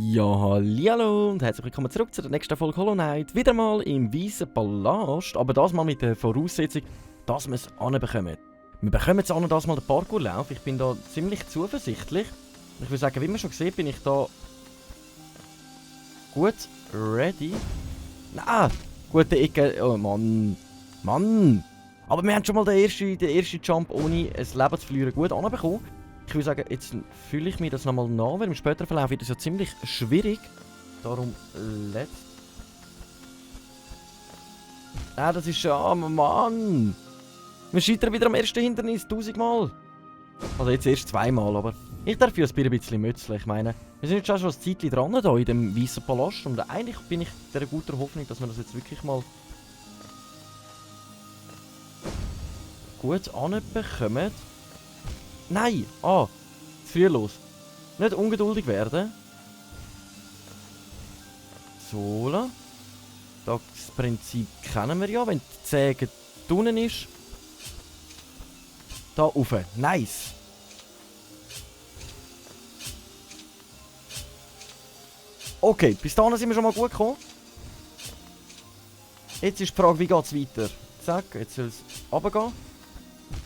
Ja, hallo und herzlich willkommen zurück zu der nächsten Folge Hollow Knight. Wieder mal im weißen Palast, aber das mal mit der Voraussetzung, dass wir es anbekommen. Wir bekommen jetzt an, das mal den Parkourlauf. Ich bin da ziemlich zuversichtlich. Ich würde sagen, wie man schon sieht, bin ich da gut ready. Nein, gute Ecke. Oh Mann. Mann. Aber wir haben schon mal den ersten Jump ohne ein Leben zu verlieren gut anbekommen. Ich würde sagen, jetzt fühle ich mir das nochmal nach, weil im späteren Verlauf wird es ja ziemlich schwierig. Darum let's. Ah, das ist schon. Mann! Wir scheitern wieder am ersten Hindernis, 1000-mal. Also jetzt erst 2-mal, aber ich darf ja ein bisschen mützeln. Ich meine, wir sind jetzt schon ein Zeitchen dran hier in dem weißen Palast. Und eigentlich bin ich der guten Hoffnung, dass wir das jetzt wirklich mal gut anbekommen. Nein! Ah! Zu früh los. Nicht ungeduldig werden. So. Das Prinzip kennen wir ja. Wenn die Säge unten ist. Da rauf. Nice! Okay, bis dahin sind wir schon mal gut gekommen. Jetzt ist die Frage, wie geht es weiter? Zack, jetzt soll es runtergehen.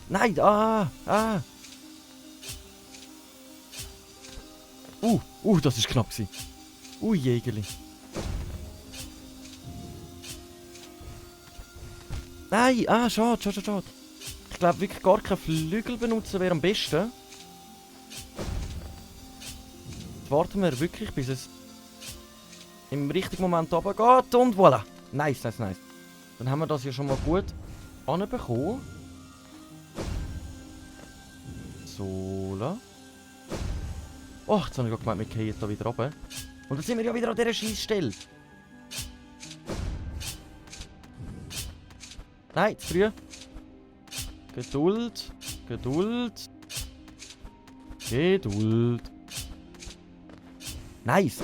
Nein! Das ist knapp gewesen. Jägerli. Nein, schade. Ich glaube wirklich gar keinen Flügel benutzen wäre am besten. Jetzt warten wir wirklich, bis es im richtigen Moment runtergeht und voilà. Nice. Dann haben wir das ja schon mal gut anbekommen. So. Oh, jetzt habe ich gemeint, wir gehen hier wieder runter. Und dann sind wir ja wieder an dieser Scheissstelle. Nein, zu früh. Geduld. Nice.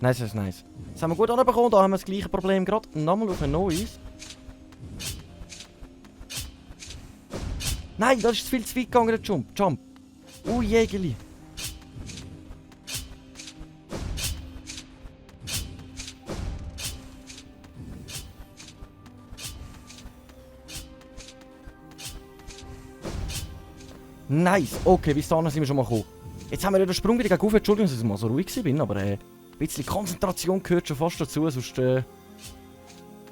Jetzt haben wir gut anbekommen, da haben wir das gleiche Problem gerade. Nochmal auf ein neues. Nein, das ist viel zu weit gegangen, der Jump. Jägerli. Nice, okay, bis dahin sind wir schon mal gekommen. Jetzt haben wir ja den Sprung wieder gegen Entschuldigung, dass ich mal so ruhig war, aber ein bisschen Konzentration gehört schon fast dazu, sonst geht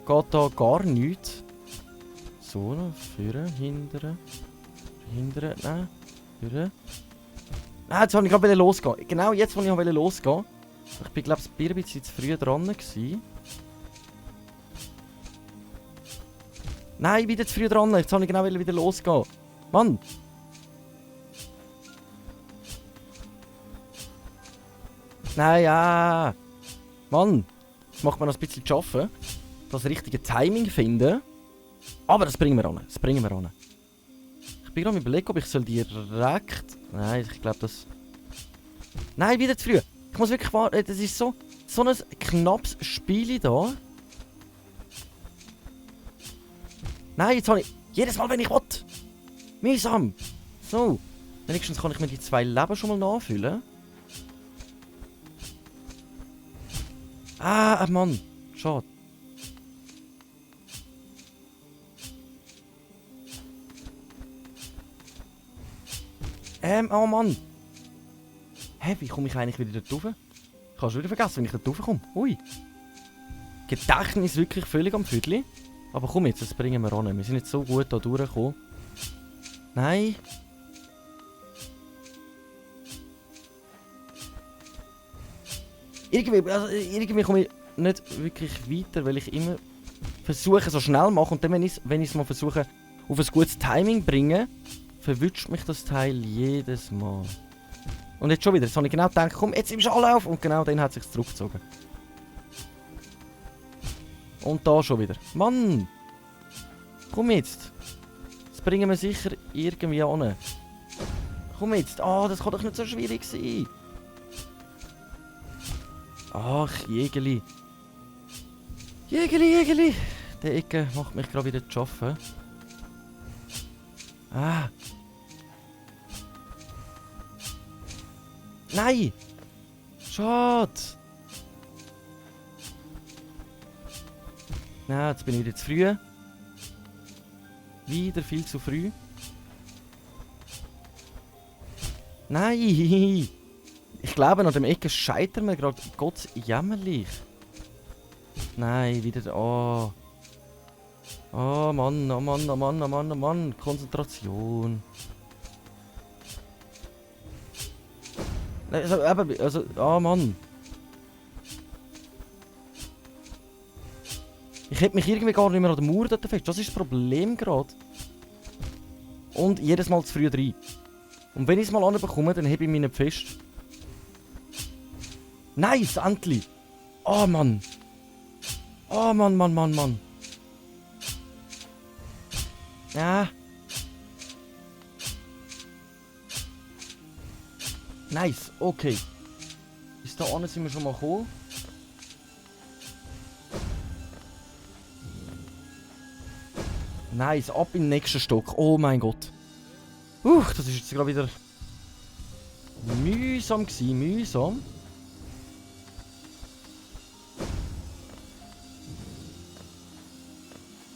da gar nichts. So, führen, hindern, nein, führen. Nein, jetzt wollte ich gerade losgehen. Genau jetzt, wo ich losgehen. Ich bin, glaube ich, ein bisschen zu früh dran gewesen. Nein, wieder zu früh dran. Jetzt wollte ich genau wieder losgehen. Mann! Nein, ja. Mann, jetzt macht man noch ein bisschen zu arbeiten. Das richtige Timing finden. Aber das bringen wir an. Ich bin gerade überlegen, ob ich direkt... Nein, ich glaube das... Nein, wieder zu früh. Ich muss wirklich warten. Das ist so ein knappes Spiel da. Nein, jetzt habe ich... Jedes Mal, wenn ich will. Mühsam. So. Wenigstens kann ich mir die 2 Leben schon mal nachfüllen. Mann. Schade. Oh Mann. Hä, wie komme ich eigentlich wieder dort rauf? Ich habe schon wieder vergessen, wenn ich dort raufkomme. Ui. Gedächtnis wirklich völlig am Viertel. Aber komm jetzt, das bringen wir an. Wir sind jetzt so gut da durchgekommen. Nein. Irgendwie komme ich nicht wirklich weiter, weil ich immer versuche, so schnell machen. Und dann, wenn ich es mal versuche, auf ein gutes Timing bringen, verwünscht mich das Teil jedes Mal. Und jetzt schon wieder. Jetzt habe ich genau gedacht, komm, jetzt im Anlauf. Und genau dann hat es sich zurückgezogen. Und da schon wieder. Mann! Komm jetzt! Das bringen wir sicher irgendwie an. Komm jetzt! Das kann doch nicht so schwierig sein! Ach, Jägerli! Jägerli! Die Ecke macht mich gerade wieder zu arbeiten. Ah. Nein! Schade! Nein, jetzt bin ich wieder zu früh. Wieder viel zu früh. Nein! Ich glaube, an dem Ecke scheitern wir gerade Gott jämmerlich. Nein, wieder. Oh. Oh Mann, oh Mann, oh Mann, oh Mann, oh Mann. Konzentration. Also, oh Mann. Ich hätte mich irgendwie gar nicht mehr an der Mauer dort fest. Das ist das Problem gerade. Und jedes Mal zu früh rein. Und wenn ich es mal anbekomme, dann hebe ich mich nicht fest. Nice, endlich! Oh Mann! Oh Mann, Mann, Mann, Mann! Ja. Nice, okay. Bis da vorne sind wir schon mal gekommen. Nice, ab in den nächsten Stock. Oh mein Gott. Das ist jetzt gerade wieder mühsam gewesen, mühsam.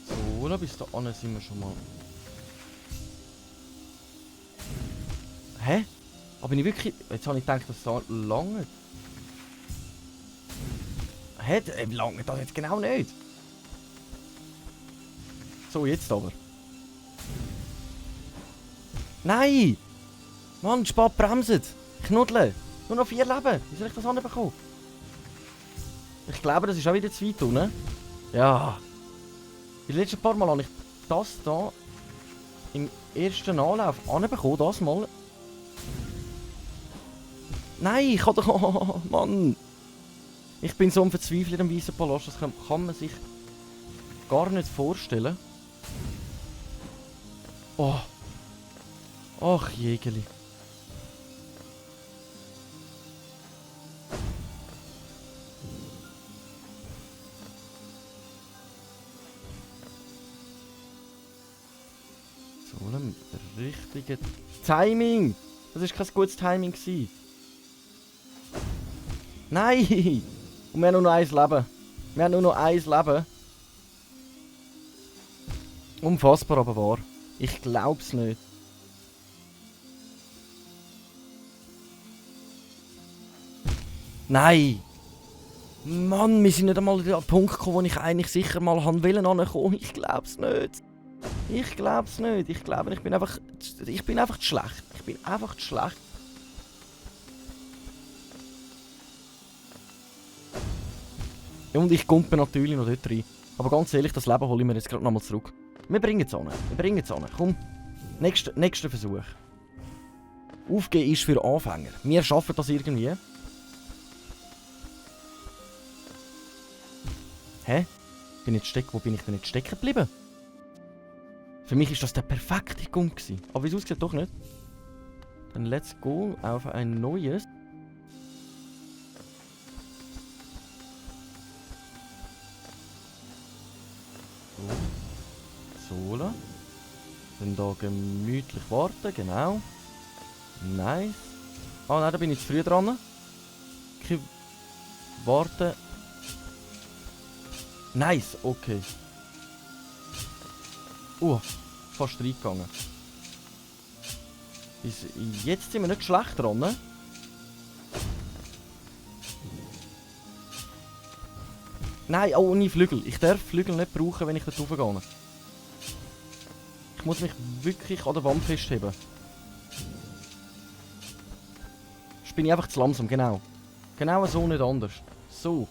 So, bis da vorne sind wir schon mal. Hä? Aber bin ich wirklich... Jetzt habe ich gedacht, das so lange. Hä? Lange das jetzt genau nicht. So, jetzt aber. Nein! Mann, Spät bremset! Knuddle! Nur noch 4 Leben! Wie soll ich das hinbekommen? Ich glaube, das ist auch wieder zu weit unten. Ja. Die letzten paar Mal habe ich das hier im ersten Anlauf hinbekommen. Das mal. Nein, ich kann doch... Oh, Mann! Ich bin so am Verzweifeln am weißen Palast. Das kann man sich gar nicht vorstellen. Oh. Ach, Jägerli. So, ein richtiges Timing. Das war kein gutes Timing gewesen. Nein! Und wir haben nur noch 1 Leben. Wir haben nur noch 1 Leben. Unfassbar, aber wahr. Ich glaub's nicht. Nein! Mann, wir sind nicht einmal an den Punkt gekommen, wo ich eigentlich sicher mal ankommen. Ich glaub's nicht. Ich glaub's nicht. Ich glaube, ich bin einfach zu schlecht. Ich bin einfach zu schlecht. Und ich kumpe natürlich noch dort rein. Aber ganz ehrlich, das Leben hole ich mir jetzt gerade nochmal zurück. Wir bringen es an. Wir bringen es an. Komm. Nächster Versuch. Aufgeben ist für Anfänger. Wir schaffen das irgendwie. Hä? Wo bin ich denn jetzt stecken geblieben? Für mich ist das der perfekte Gump gewesen. Aber wie es aussieht, doch nicht. Dann let's go auf ein neues. So. Dann da gemütlich warten, genau. Nice. Ah nein, da bin ich zu früh dran. Okay. Warten. Nice, okay. Fast reingegangen. Bis jetzt sind wir nicht schlecht dran, ne? Nein, oh, ohne Flügel. Ich darf Flügel nicht brauchen, wenn ich dort raufgehe. Ich muss mich wirklich an der Wand festheben. Jetzt bin ich einfach zu langsam, genau. Genau so, nicht anders. So.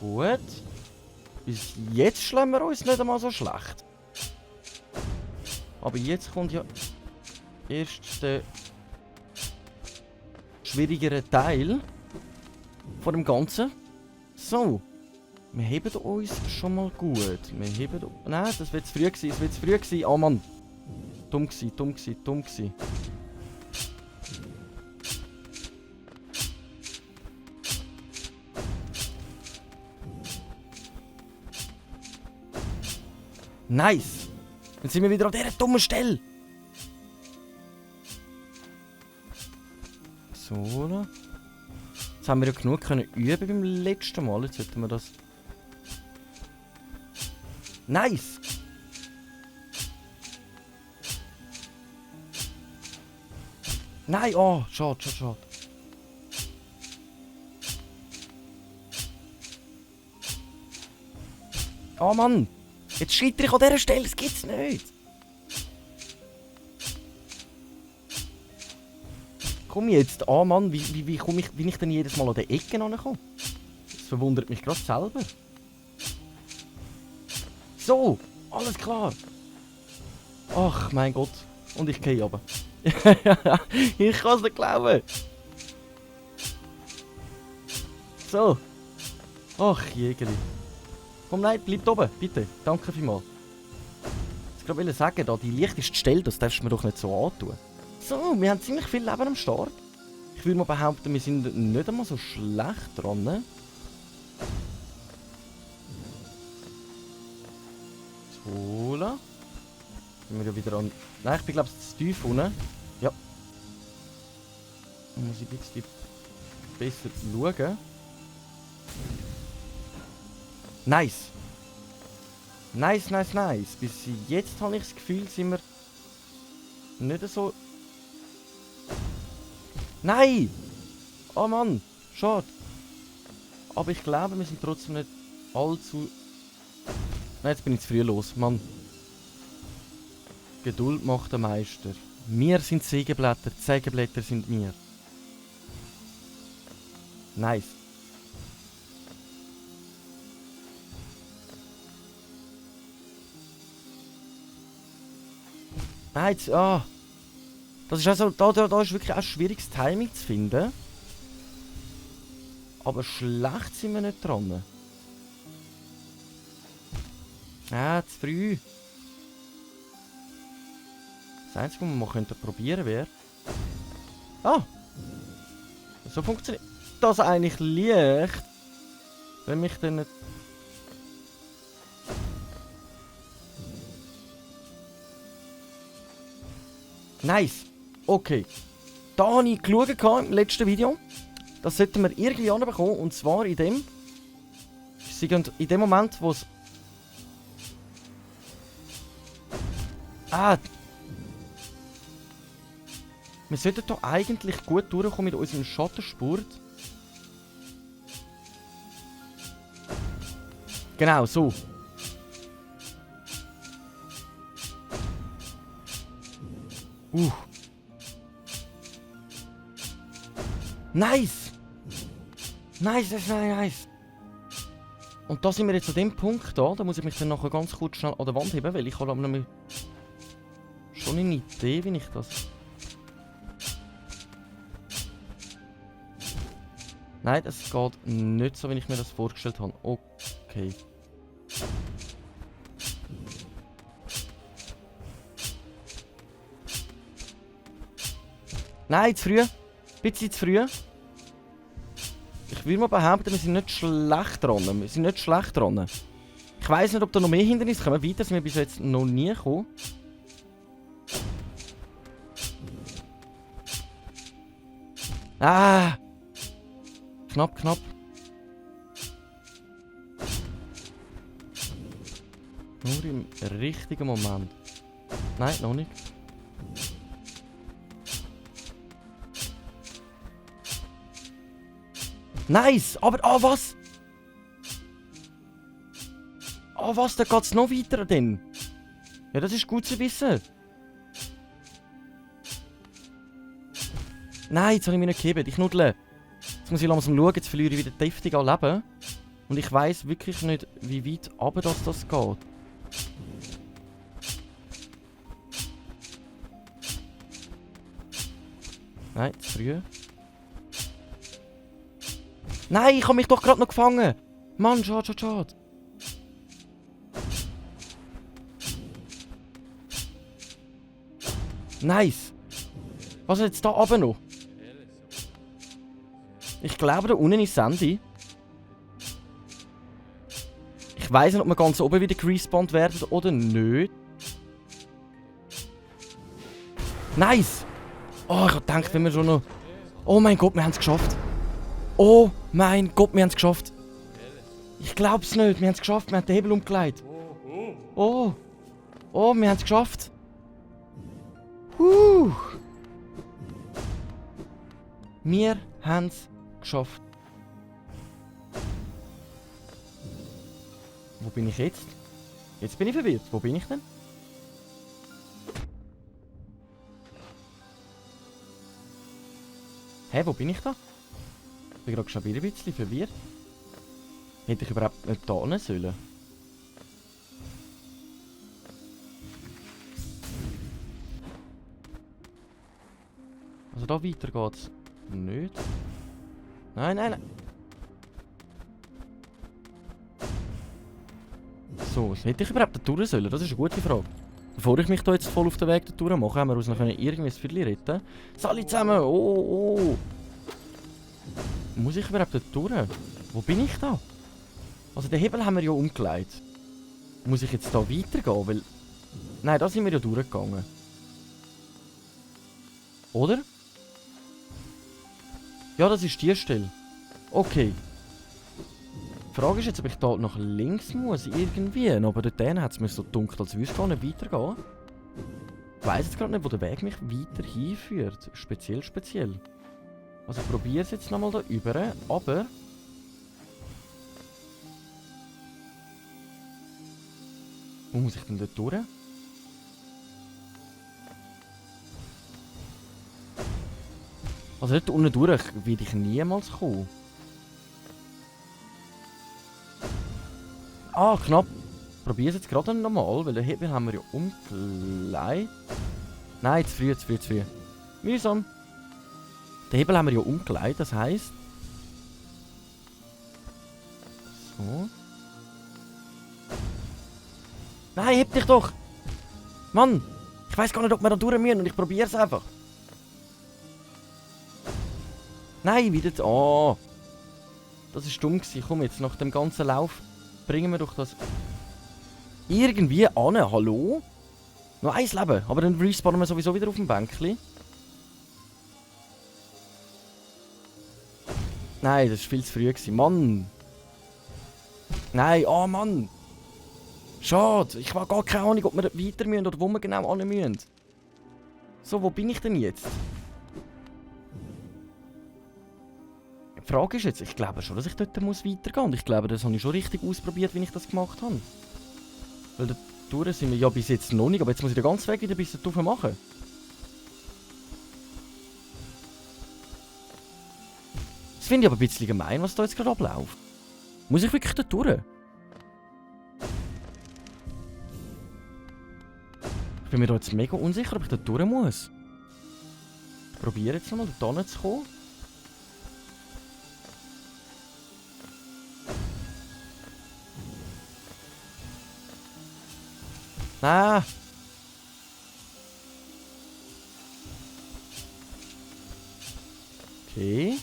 Gut. Bis jetzt schlagen wir uns nicht einmal so schlecht. Aber jetzt kommt ja erst der schwierigere Teil von dem Ganzen. So. Wir heben uns schon mal gut. Wir heben... Nein, das wird zu früh gewesen. Es wird zu früh gewesen. Oh Mann. Dumm gewesen, dumm gewesen, dumm gewesen. Nice. Dann sind wir wieder an dieser dummen Stelle. So. Jetzt haben wir ja genug können üben beim letzten Mal. Jetzt sollten wir das... Nice. Nein, oh, schade, schade, schade. Oh Mann, jetzt scheitere ich an dieser Stelle, das gibt's nicht. Komm jetzt, oh Mann, wie ich denn jedes Mal an der Ecke ankomme? Das verwundert mich gerade selber. So, alles klar. Ach, mein Gott. Und ich gehe runter. Ich kann es nicht glauben. So. Ach, Jägerli. Komm, nein, bleib oben, bitte. Danke vielmals. Ich wollte gerade sagen, da die leichteste Stelle, das darfst du mir doch nicht so antun. So, wir haben ziemlich viel Leben am Start. Ich würde mal behaupten, wir sind nicht einmal so schlecht dran. Ne? So, da. Sind wir ja wieder an... Nein, ich bin glaube ich zu tief unten. Ja. Da muss ich ein bisschen besser schauen. Nice. Nice, nice, nice. Bis jetzt habe ich das Gefühl, sind wir nicht so... Nein! Oh Mann, schade. Aber ich glaube, wir sind trotzdem nicht allzu... Nein, jetzt bin ich zu früh los, Mann. Geduld macht der Meister. Wir sind Sägeblätter, die Sägeblätter sind wir. Nice. Nein, jetzt, ah. Das ist also, da ist wirklich auch schwieriges Timing zu finden. Aber schlecht sind wir nicht dran. Ah, zu früh. Das Einzige, was wir mal probieren wäre... Ah! So funktioniert das eigentlich leicht. Wenn mich dann nicht... Nice! Okay. Da habe ich geschaut im letzten Video. Das sollten wir irgendwie anbekommen. Und zwar in dem... In dem Moment, wo es... Ah! Wir sollten hier eigentlich gut durchkommen mit unserem Schattenspurt. Genau, so. Nice! Nice, nice, nice. Und da sind wir jetzt an dem Punkt da. Da muss ich mich dann nachher ganz kurz schnell an der Wand heben, weil ich habe nämlich schon eine Idee, wie ich das... Nein, das geht nicht so, wie ich mir das vorgestellt habe. Okay. Nein, zu früh. Ein bisschen zu früh. Ich würde mal behaupten, wir sind nicht schlecht dran. Wir sind nicht schlecht dran. Ich weiss nicht, ob da noch mehr Hindernisse kommen. Weiter sind wir bis jetzt noch nie gekommen. Ah! Knapp, knapp. Nur im richtigen Moment. Nein, noch nicht. Nice! Aber, ah, was? Ah, was? Da geht's noch weiter denn? Ja, das ist gut zu wissen. Nein, jetzt habe ich mich nicht gegeben. Ich nudle. Jetzt muss ich langsam schauen, jetzt verliere ich wieder deftig an Leben. Und ich weiss wirklich nicht, wie weit runter das geht. Nein, zu früh. Nein, ich habe mich doch gerade noch gefangen. Mann, schade, schade, schade. Nice. Was ist jetzt da oben noch? Ich glaube, da unten ist Sandy. Ich Ich weiss nicht, ob wir ganz oben wieder gerespawnt werden oder nicht. Nice! Oh, ich hab gedacht, wenn wir schon noch... Oh mein Gott, wir haben es geschafft. Oh mein Gott, wir haben es geschafft. Ich glaub's nicht, wir haben es geschafft, wir haben den Hebel umgelegt. Oh. Oh, wir haben es geschafft. Wir haben es geschafft. Wo bin ich jetzt? Jetzt bin ich verwirrt. Wo bin ich denn? Hä, wo bin ich da? Ich bin gerade schon wieder ein bisschen verwirrt. Hätte ich überhaupt nicht da hin sollen? Also da weiter geht's nicht. Nein, nein, nein. So, hätte ich überhaupt da durch sollen? Das ist eine gute Frage. Bevor ich mich da jetzt voll auf den Weg da durch mache, haben wir uns noch irgendwie ein Viertel retten. Sali zusammen! Oh! Muss ich überhaupt da durch? Wo bin ich da? Also den Hebel haben wir ja umgelegt. Muss ich jetzt da weitergehen? Weil... Nein, da sind wir ja durchgegangen. Oder? Ja, das ist die Stelle. Okay. Die Frage ist jetzt, ob ich da nach links muss, irgendwie. Aber dort hat es so dunkel, als würde es gar nicht weitergehen. Ich weiss jetzt gerade nicht, wo der Weg mich weiter hinführt. Speziell. Also ich probiere es jetzt nochmal da rüber, aber... Wo muss ich denn dort durch? Also dort unten durch werde ich niemals kommen. Ah, knapp. Ich probiere es jetzt gerade nochmal, weil den Hebel haben wir ja umgelegt. Nein, zu früh. Mühsam. Den Hebel haben wir ja umgelegt, das heisst... So. Nein, heb dich doch! Mann! Ich weiß gar nicht, ob wir da durch müssen und ich probiere es einfach. Nein, wieder... Oh! Das war dumm gewesen. Komm jetzt, nach dem ganzen Lauf bringen wir doch das... Irgendwie an. Hallo? Noch ein Leben, aber dann respawnen wir sowieso wieder auf dem Bänkchen. Nein, das war viel zu früh gewesen. Mann! Nein, oh Mann! Schade, ich habe gar keine Ahnung, ob wir weiter müssen oder wo wir genau hin müssen. So, wo bin ich denn jetzt? Die Frage ist jetzt, ich glaube schon, dass ich dort weitergehen muss. Und ich glaube, das habe ich schon richtig ausprobiert, wie ich das gemacht habe. Weil da durch sind wir ja bis jetzt noch nicht, aber jetzt muss ich den ganzen Weg wieder bis dorthin machen. Das finde ich aber ein bisschen gemein, was da jetzt gerade abläuft. Muss ich wirklich da durch? Ich bin mir da jetzt mega unsicher, ob ich da durch muss. Ich probiere jetzt nochmal da hinten zu kommen. Nein! Okay.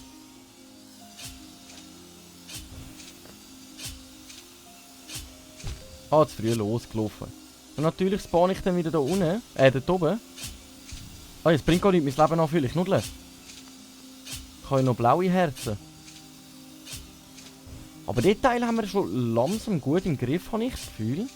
Ah, zu früh losgelaufen. Und natürlich spawn ich dann wieder da unten. Dort oben. Ah, jetzt bringt gar nicht mein Leben an, fühle ich Nudeln. Ich habe ja noch blaue Herzen. Aber den Teil haben wir schon langsam gut im Griff, habe ich das Gefühl.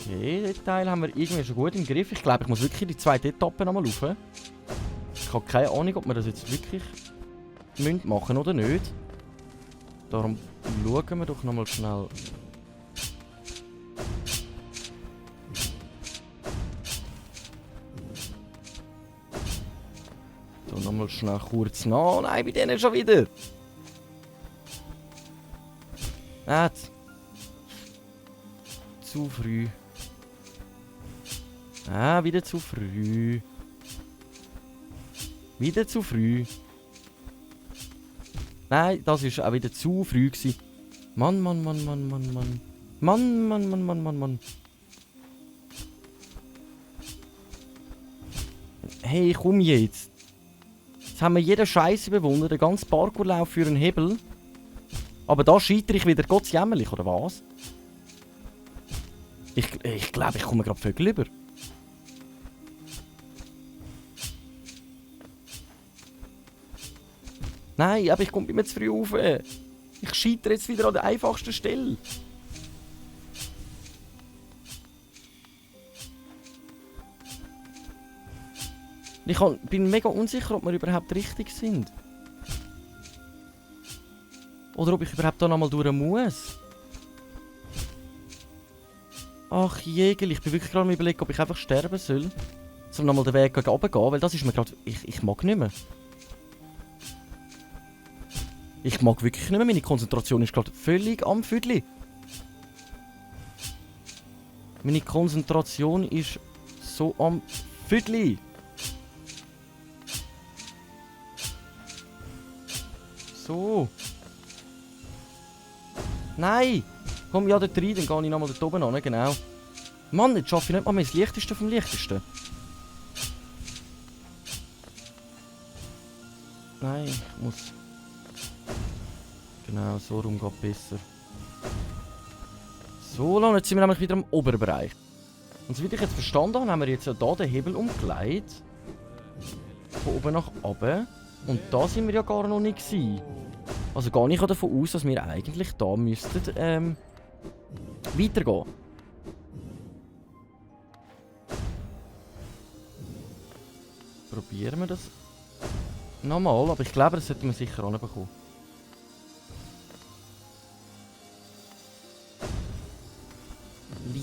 Okay, den Teil haben wir irgendwie schon gut im Griff. Ich glaube, ich muss wirklich die zweite Etappe nochmal rauf. Ich habe keine Ahnung, ob wir das jetzt wirklich machen oder nicht. Darum schauen wir doch nochmal schnell. So, nochmal schnell kurz nach. Nein, bei denen schon wieder. Zu früh. Wieder zu früh. Wieder zu früh. Nein, das war auch wieder zu früh gewesen. Mann. Mann. Hey, komm jetzt. Jetzt haben wir jeden Scheiß überwunden, den ganzen Parkourlauf für einen Hebel. Aber da scheitere ich wieder gottsjämmerlich, oder was? Ich glaube, ich komme gerade Vögel über. Nein, aber ich komme immer zu früh rauf. Ich scheitere jetzt wieder an der einfachsten Stelle. Bin mega unsicher, ob wir überhaupt richtig sind. Oder ob ich überhaupt da nochmal durch muss. Ach Jägel, ich bin wirklich gerade am Überlegen, ob ich einfach sterben soll. Um nochmal den Weg gegen oben gehen, weil das ist mir gerade... Ich mag nicht mehr. Ich mag wirklich nicht mehr, meine Konzentration ist gerade völlig am Füdli. Meine Konzentration ist so am Füdli. So. Nein! Komm, ja, dort rein, dann gehe ich nochmal dort oben an, genau. Mann, jetzt schaffe ich nicht mal mehr das Leichteste vom Leichtesten. Nein, ich muss... Genau, so rum geht besser. So, und jetzt sind wir nämlich wieder am Oberbereich. Und soweit ich jetzt verstanden habe, haben wir jetzt ja hier den Hebel umgelegt. Von oben nach unten. Und da sind wir ja gar noch nicht gewesen. Also gehe ich davon aus, dass wir eigentlich da müssten weitergehen. Probieren wir das nochmal, aber ich glaube, das sollten wir sicher anbekommen.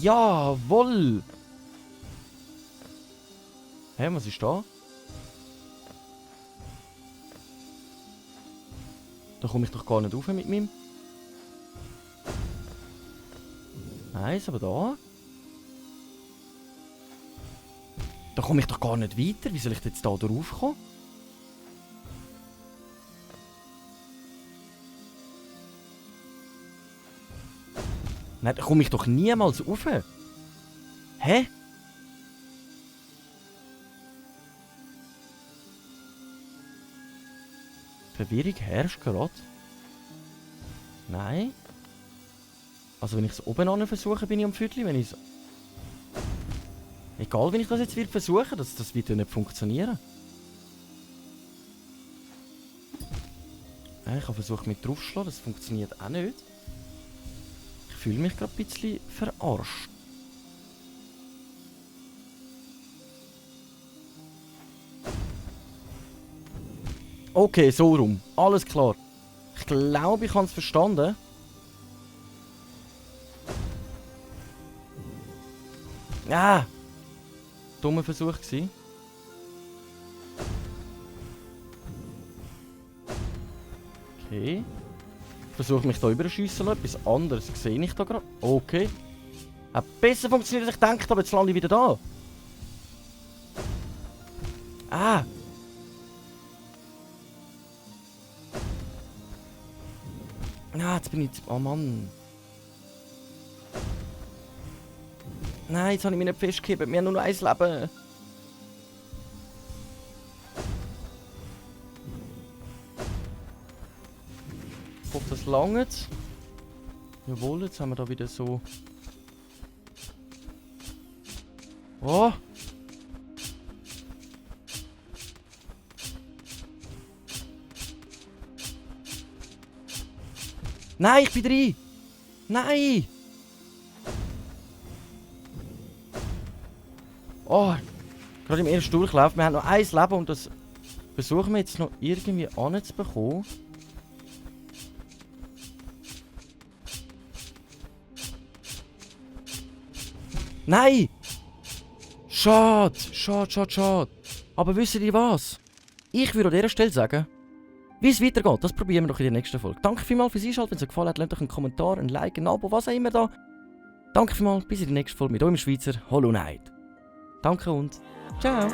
Jawohl! Hä, was ist da? Da komme ich doch gar nicht rauf mit meinem. Nice, aber da? Da komme ich doch gar nicht weiter. Wie soll ich jetzt da drauf kommen? Nein, da komme ich doch niemals rauf. Hä? Verwirrung herrscht gerade. Nein. Also wenn ich es oben an versuche, bin ich am Viertel. Wenn ich egal, wenn ich das jetzt wieder versuche, das wird ja nicht funktionieren. Ich habe versucht mit draufzuschlagen, das funktioniert auch nicht. Ich fühle mich gerade ein bisschen verarscht. Okay, so rum. Alles klar. Ich glaube, ich habe es verstanden. Ah! Dummer Versuch gewesen. Okay. Ich versuche mich da überschiessen lassen. Etwas anderes sehe ich da gerade. Okay. Hat besser funktioniert, als ich dachte, aber jetzt lande ich wieder da. Ah! Ah, jetzt bin ich... Oh Mann. Nein, jetzt habe ich mich nicht festgehalten. Wir haben nur noch ein Leben. Ich hoffe, das langt. Jawohl, jetzt haben wir da wieder so... Oh! Nein, ich bin drin! Nein! Oh! Gerade im ersten Durchlauf. Wir haben noch ein Leben und das versuchen wir jetzt noch irgendwie anzubekommen. Nein! Schade! Schade, schade, schade. Aber wisst ihr was? Ich würde an dieser Stelle sagen, wie es weitergeht, das probieren wir doch in der nächsten Folge. Danke vielmals fürs Einschalten. Wenn es euch gefallen hat, lasst doch einen Kommentar, ein Like, ein Abo, was auch immer da. Danke vielmals, bis in der nächsten Folge mit eurem Schweizer Hollow Knight. Danke und ciao!